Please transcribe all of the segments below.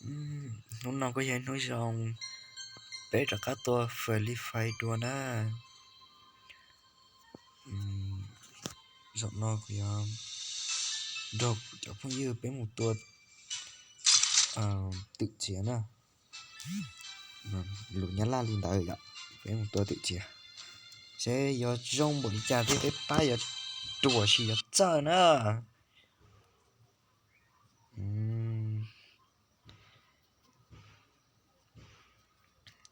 Hnub no kuj yog ib hnub zoo, peb rov qab tua Free Fire dua na. Zaum no kuv yuav nrog kuv cov phooj ywg peb mus tua twm txiav na. Lus Nyab Laj li ntawd yom, peb mus tua twm txiav, seb yuav zoo npaum li cas thiab peb pab yuav ruam sis yuav txawj na.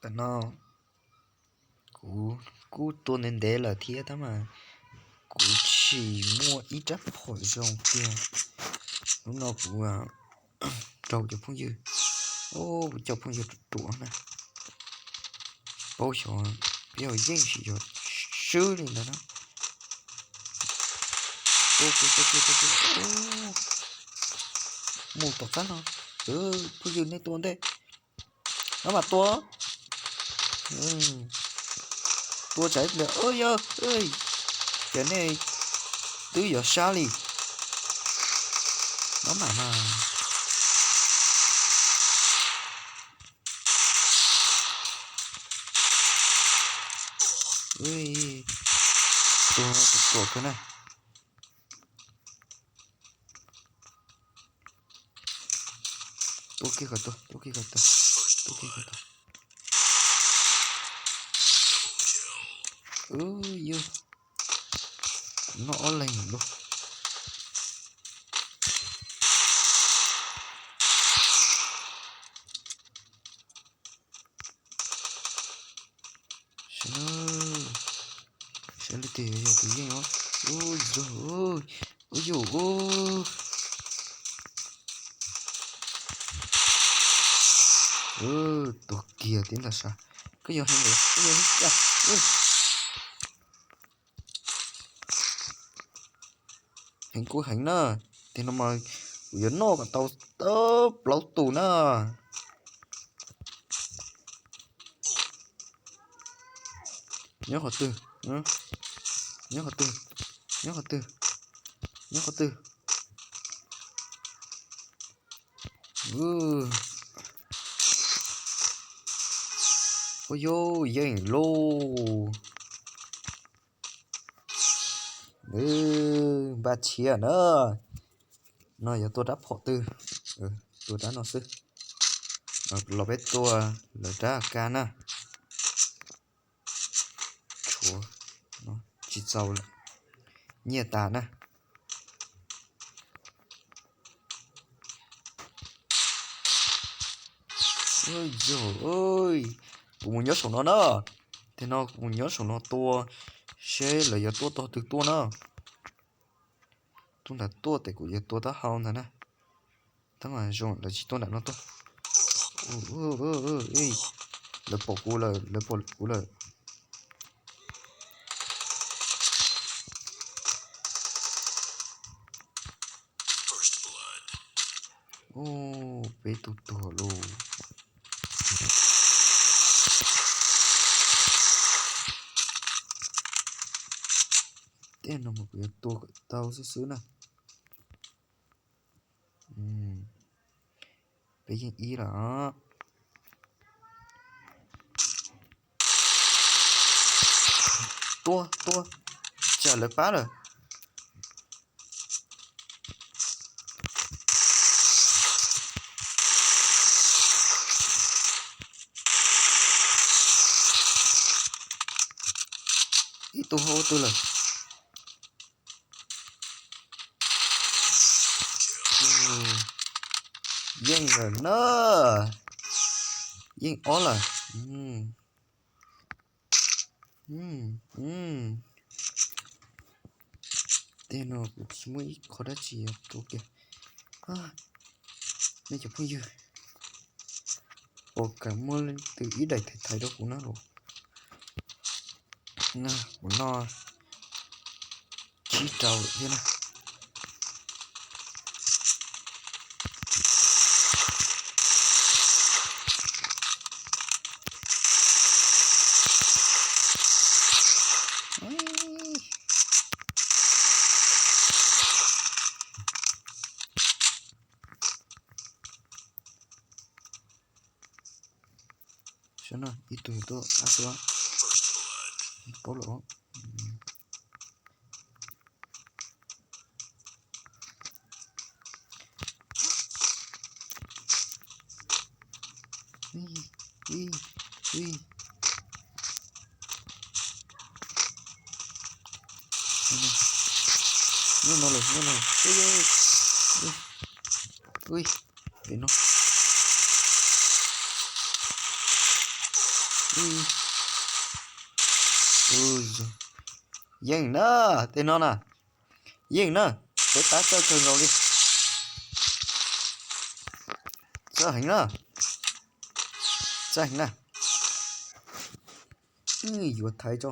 Tam no kuv kuj tua ntev ntev lawm thiab tab mas kuv tsis muaj ib rab phom zoo tiag. Hnub no kuv rau cov phooj ywg, kuv cov phooj ywg ruam ruam na, paub xyov peb yog yeej sim yog swb li ntawd na. Mus tom qab no, phooj ywg nej tua ntej, no mas tua, tua tsam ib pliag, yog, ces nej twb yuav sab li, no mas mas. Tua tua kawg na. Tua kiag kom tua, tua kiag kom tua, tua kiag kom tua. Yog, noj ob leeg lawm. Saib, saib leej twg yog tus yeej os. Ua yog, ua yog. Tuag kiag tib ntag sas. Koj yog heev, koj yog heev. Heev kuj heev na. Tiam no mas kuv yuav noj kom tau plaub tus na. Nyob qhov twg? Nyob qhov twg? Nyob qhov twg? Nyob qhov twg? Ua yog yeej lauj. Npaj tshiab na. No yog tua rab phom twg? Tua rab no xwb. Los peb tua lawv rab ka na. Tshuav, tsis txaus lawm, nyiaj tas na. Yog, kuv mus nyob saum no na. Tiam no kuv mus nyob saum no tua, seb lawv yuav tuaj tog twg tuaj na. Tuaj nram tuaj tes kuv yuav tua taub hau ntag na. Tab mas zoo lawv tsis tuaj nram no tuaj. Lawv pom kuv lawm, lawv pom kuv lawm. Ub, peb tug tuag lauj. Tej no mas kuv yuav tua kom tau xwb xwb na. Peb yeej ib lawm. Tua, tua, tsam lawv pab lawm. Ib tug hauv twg lawm. Yeej lawm na. Yeej ob lawm. Tej no kuv tsis muaj ib qho dab tsi yuav tua kiag. Nej cov phooj ywg, puas kam muaj leej twg ib daim thaiv thaiv rau kuv na los? Kuv noj tsib rau lawm thiab na. Ib tug tuaj qab xwb, paub lawm. Nyob no lawm, nyob no. Ui, pem no. Yeej na, tej no na. Yeej na, peb tab txawj kawg nkaus li. Txawj heev na. Txawj heev na. Yuav thaiv tso.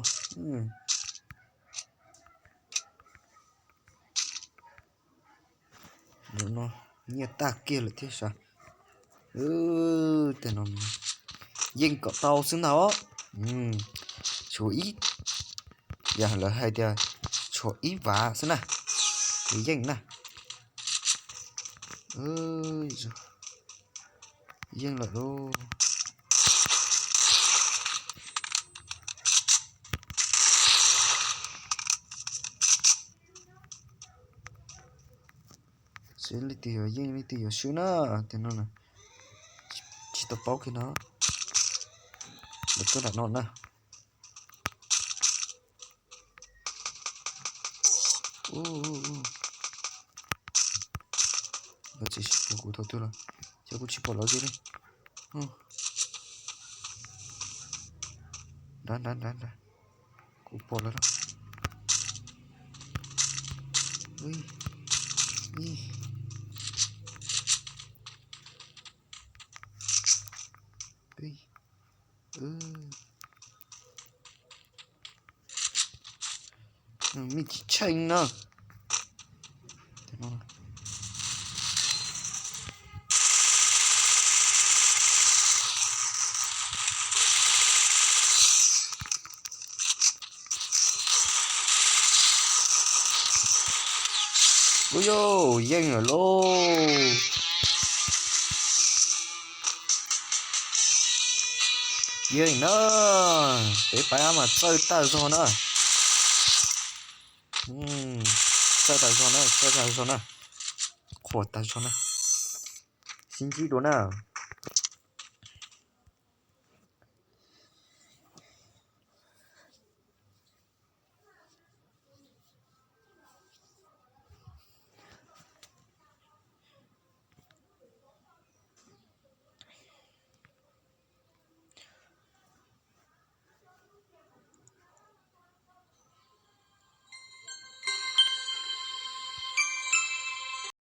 Nim no nyiaj tag kiag lawm thiab sav. Tej no yeej kom tau xwb ntag os. Tshuav ib, yog lawv hais tias tshuav ib vav xwb na, kuv yeej na. Yeej lawm lauj. Seb leej twg yuav yeej leej twg yuav swb na. Tej no tsis tau paub kiag no. Lawv tuaj nram no na. Lawv tsis pom kuv thaum twg los, ces kuv tsis pom lawv kiag li. Nrad nrad nrad nrad, kuv pom lawv lawm. Mej tsis tsheej na. Ua yuj, yeej lawm lauj. Yeej na, peb pab mas txawj tag zog na. Txawj tag zog na, txawj tag zog na. Qhuas tag zog na. Sib ntsib dua na.